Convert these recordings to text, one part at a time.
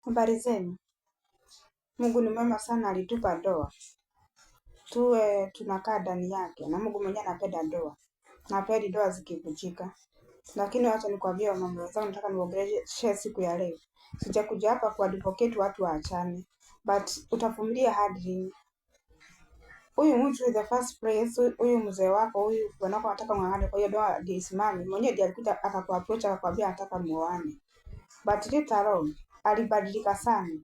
Habari zenu. Mungu ni mwema sana, alitupa ndoa tuwe tunakaa ndani yake, na Mungu mwenyewe anapenda ndoa na hapendi ndoa zikivunjika. Lakini wacha nikwambie wamama wenzangu, nataka niongeleshe siku ya leo. Sijakuja hapa ku advocate watu waachane, but utavumilia hadi lini? Huyu mtu in the first place, huyu mzee wako huyu bwanako anataka mng'ang'ane kwa hiyo ndoa ndio isimame. Mwenyewe ndiye alikuja akakuapproach akakwambia anataka muoane, but later on alibadilika sana.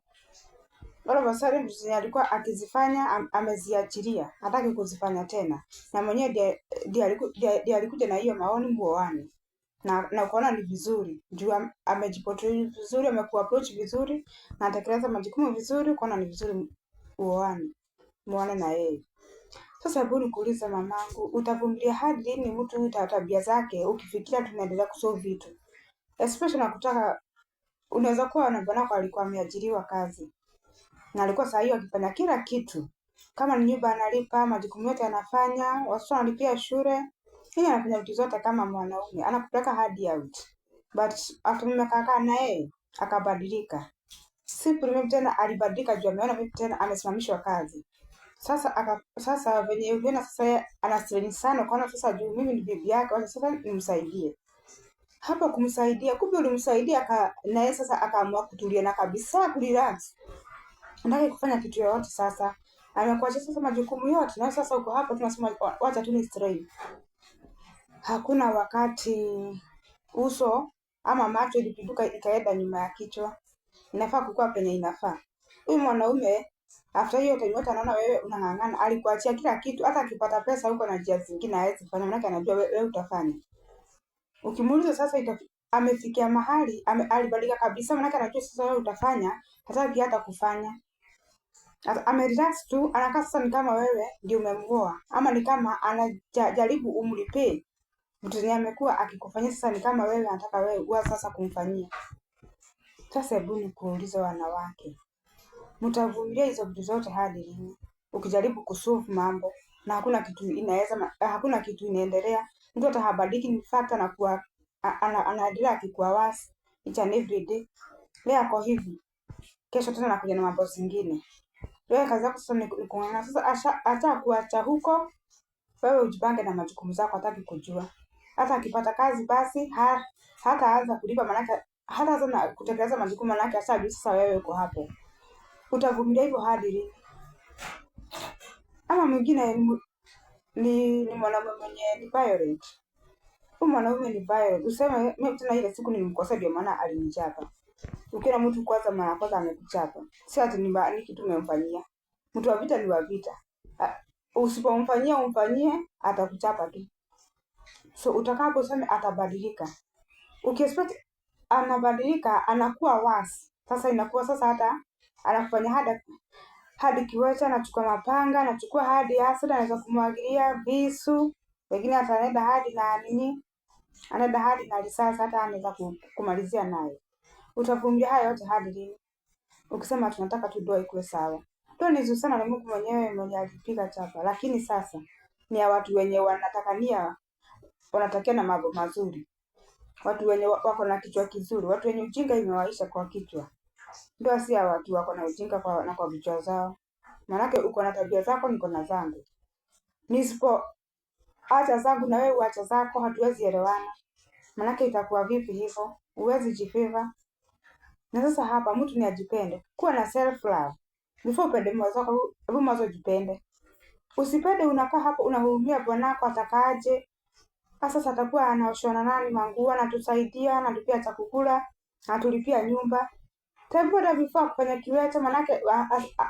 All of a sudden vitu zenye alikuwa akizifanya ameziachilia, hataki kuzifanya tena, na mwenyewe ndiye alikuja na hiyo maoni muoane, na ukaona ni vizuri juu amejiportray vizuri, amekuapproach vizuri na anatekeleza majukumu vizuri, ukaona ni vizuri uoane, muoane na yeye. Sasa hebu nikuulize mamangu, utavumilia hadi lini mtu huyu tabia zake ukifikiria tunaendelea kusolve vitu? Especially na kutaka unaweza kuwa na bwanako alikuwa ameajiriwa kazi na alikuwa saa hiyo akifanya kila kitu, kama ni nyumba analipa, majukumu yote anafanya, watoto analipia shule, yeye anafanya vitu zote kama mwanaume, anakupeleka hadi out. But after mmekaa na yeye akabadilika. Simply maybe tena alibadilika juu ameona maybe tena amesimamishwa kazi. Sasa venye uliona sasa yeye ana strain sana, ukaona sasa juu mimi ni bibi yake, wacha sasa nimsaidie. Hapo kumsaidia, kumbe ulimsaidia na yeye sasa akaamua kutulia na kabisa kurelax. Hataki kufanya kitu yoyote sasa. Amekuachia sasa majukumu yote na sasa uko hapo tunasema wacha tu ni strain. Hakuna wakati uso ama macho ilipinduka ikaenda nyuma ya kichwa. Inafaa kukua penye inafaa. Huyu mwanaume after hiyo time yote anaona wewe unang'ang'ana, alikuachia kila kitu, hata akipata pesa huko na njia zingine hawezi fanya, maanake anajua wewe utafanya. Ukimuuliza sasa amefikia mahali alibadilika kabisa, maanake anajua sasa wewe utafanya, hataki hata kufanya. Amerelax tu, anakaa sasa ni kama wewe ndio umemwoa, ama ni kama anajaribu umlipie vitu zenye amekuwa akikufanyia. Sasa ni kama wewe anataka wewe uanze sasa kumfanyia. Sasa hebu nikuulize, wanawake, mtavumilia hizo vitu zote hadi lini? Ukijaribu kusolve mambo na hakuna kitu inaweza, hakuna kitu inaendelea, mtu hata habadiliki, in fact anakuwa anaendelea akikuwa worse each and every day. Leo ako hivi, kesho tena anakuja na mambo zingine. Wewe kazi yako sasa ni kung'ang'ana. Sasa hata kuacha huko, wewe ujipange na majukumu zako, hataki kujua. Hata akipata kazi basi hataanza kulipa, manake hataanza na kutekeleza majukumu, manake ashajua sasa wewe uko hapo. Utavumilia hivyo hadi lini? Ama mwingine ni mwanaume mwenye ni violent. Huyu mwanaume ni violent. Useme mimi tena ile siku nilimkosea ndio maana alinichapa. Ukiona mtu kwanza mara kwanza amekuchapa, si ati ni kitu umemfanyia. Mtu wa vita ni wa vita. Usipomfanyia umfanyie atakuchapa tu. So utakapo useme atabadilika. Ukiexpect anabadilika anakuwa worse. Sasa inakuwa sasa hata anakufanya hadi kiwete, anachukua mapanga, anachukua hadi acid, anaweza kumwagilia visu, wengine hata anaenda hadi na nini, anaenda hadi na risasi, hata anaweza kumalizia nayo. Utavumilia haya yote hadi lini? Ukisema tunataka tu ndoa ikuwe sawa. Ndoa ni nzuri sana, ni Mungu mwenyewe mwenye alipiga chapa, lakini sasa ni ya watu wenye wanatakania, wanatakia na mambo mazuri, watu wenye wako na kichwa kizuri, watu wenye ujinga imewaisha kwa kichwa. Ndoa si ya watu wako na ujinga na kwa vichwa zao. Maanake uko na tabia zako, niko na zangu. Nisipo acha zangu na wewe uacha zako, hatuwezi elewana. Maanake itakuwa vipi hivyo? Huwezi jifavor. Na sasa hapa mtu ni ajipende. Kuwa na self love. Before upende mwenzako, hebu mwanzo jipende. Usipende unakaa hapo unahurumia bwanako atakaje. Sasa atakuwa anaoshwa na nani manguo, anatusaidia, anatupia cha kukula, anatulipia nyumba. Hata vifaa kufanya kiwete, manake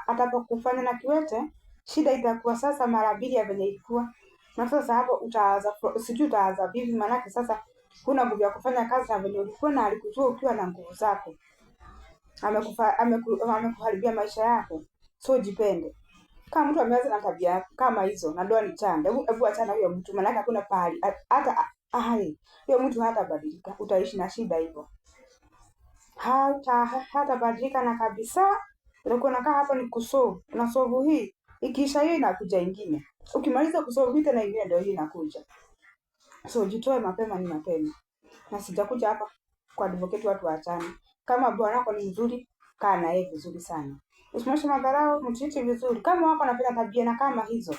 atapokufanya na kiwete, shida itakuwa sasa mara mbili ya venye ilikuwa. Na sasa hapo utaanza, sijui utaanza vipi, manake sasa huna nguvu ya kufanya kazi na venye ulikuwa, na alikutoa ukiwa na nguvu zako. Amekuharibia maisha yako. So jipende. Kama mtu ameanza na tabia kama hizo na ndoa ni changa, hebu achana huyo mtu, maanake hakuna pahali hata huyo mtu hatabadilika, utaishi na shida hivyo. Hatabadilika na kabisa. Utakuwa unakaa hapo ni kusolve, una solve hii, ikiisha hiyo inakuja ingine. Ukimaliza kusolve hii tena ingine ndio hii inakuja. So jitoe mapema ni mapema. Na sijakuja hapa kwa advocate watu waachane. Kama bwana wako ni mzuri, Kaa na yeye vizuri sana. Usimwonyeshe madharau, mtreat vizuri. Kama wako anapenda tabia na kama hizo.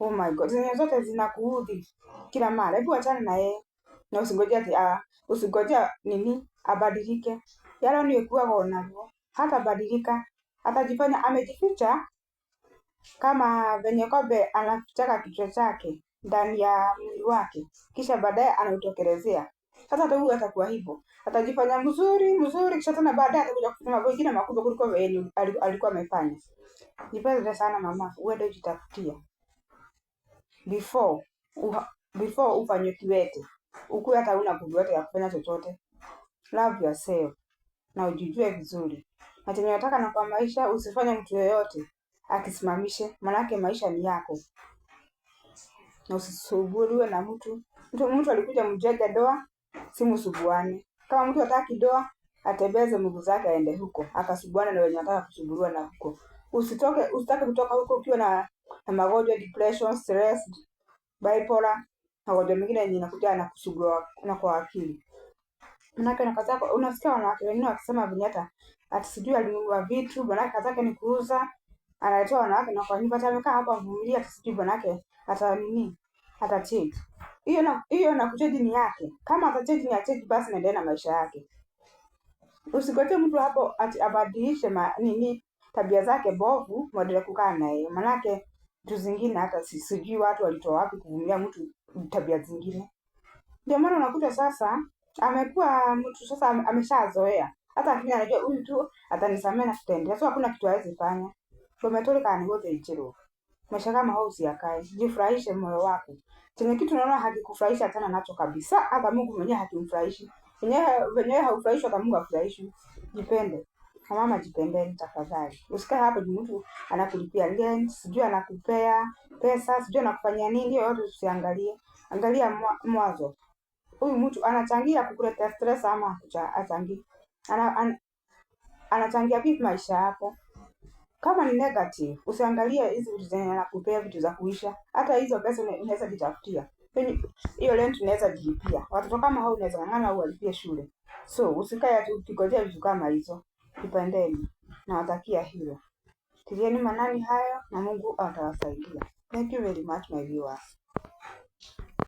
Oh my God, zenye zote zinakuudhi kila mara. Hebu achana na yeye. Na usingoje ati usingoje nini abadilike. Yale ni kuwa onavyo. Hata badilika. Atajifanya amejificha kama venye kobe anafichaka kichwa chake ndani ya mwili wake, kisha baadaye anautokelezea. Sasa hata huyu atakuwa hivyo, atajifanya mzuri mzuri, kisha tena baadaye atakuja kufanya mambo mengine makubwa kuliko venye alikuwa amefanya. Jipende sana mama, uende ujitafutie before before ufanywe kiwete, ukuwe hata huna nguvu yote ya kufanya chochote. Love yourself na ujijue vizuri, na chenye unataka na kwa maisha, usifanye mtu yoyote akisimamishe, manake maisha ni yako, na usisubuliwe na mtu. Mtu alikuja mjenge doa, si msubuane. Kama mtu hataki doa, atembeze mguu zake aende huko, akasubuane na wenye wanataka kusubuliwa na huko. Usitoke, usitake kutoka huko ukiwa na magonjwa depression, stress, bipolar, magonjwa mengine yenye inakuja na kusumbua na kwa akili. Manake na kazi unasikia wanawake wengine wakisema vinyata ati sijui alinunua vitu, bwanake kazi yake ni kuuza, analetewa wanawake na kwa nyumba hata amekaa hapa avumilia, ati sijui bwanake ata nini ata change. Hiyo na kuchange ni yake. Kama atachange ni achange basi naendelea na maisha yake. Usigoje mtu hapo ati abadilishe nini tabia zake bovu muendelee kukaa na yeye. Manake vitu zingine hata sijui watu walitoa wapi kuvumilia mtu tabia zingine. Ndio maana unakuta sasa amekuwa mtu sasa ameshazoea. Hata akija anajua huyu tu atanisamea na tutaendelea. So hakuna kitu hawezi fanya. Tumetoleka ni wote ichiro. Maisha kama hao usiyakae. Jifurahishe moyo wako. Chenye kitu unaona hakikufurahisha tena nacho kabisa. Hata Mungu mwenyewe hakimfurahishi. Wenyewe haufurahishwi hata Mungu hafurahishwi. Jipende. Na mama jipendeni tafadhali. Usikae hapo juu mtu anakulipia rent, sijui anakupea pesa, sijui anakufanyia nini, hiyo yote usiangalie. Angalia mwanzo. Huyu mtu anachangia kukuletea stress ama hachangii? Anachangia vipi maisha yako? Kama ni negative, usiangalie hizi vitu zenye anakupea vitu za kuisha. Hata hizo pesa unaweza jitafutia. Hiyo rent unaweza jilipia. Watoto kama hao unaweza ng'ang'ana au walipie shule. So usikae ati ukigojea vitu kama hizo. Jipendeni. Nawatakia hilo. Tilieni manani hayo na Mungu atawasaidia. Thank you very much my viewers.